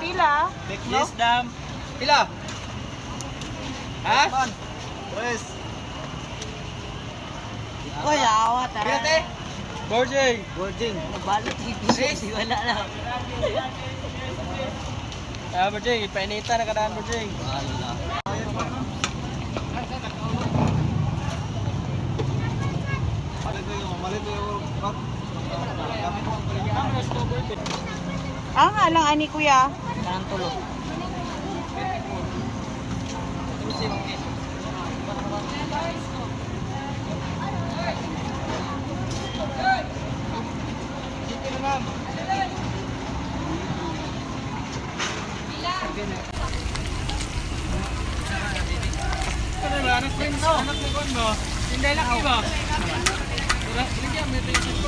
Pila? Yes, dam. Pila? Ha? Tres. Uy, awa, tara. Pila, te? Borjing. Gorging. Nabalot yung wala na. Ah, Borjing, ipainita na kadaan, Borjing. Malit yung Ah, nga lang ani, kuya. Kanang tulo. Ano ba? Anak ko, anak ko ba? Hindi laki ba? Wala, bigyan mo ito yung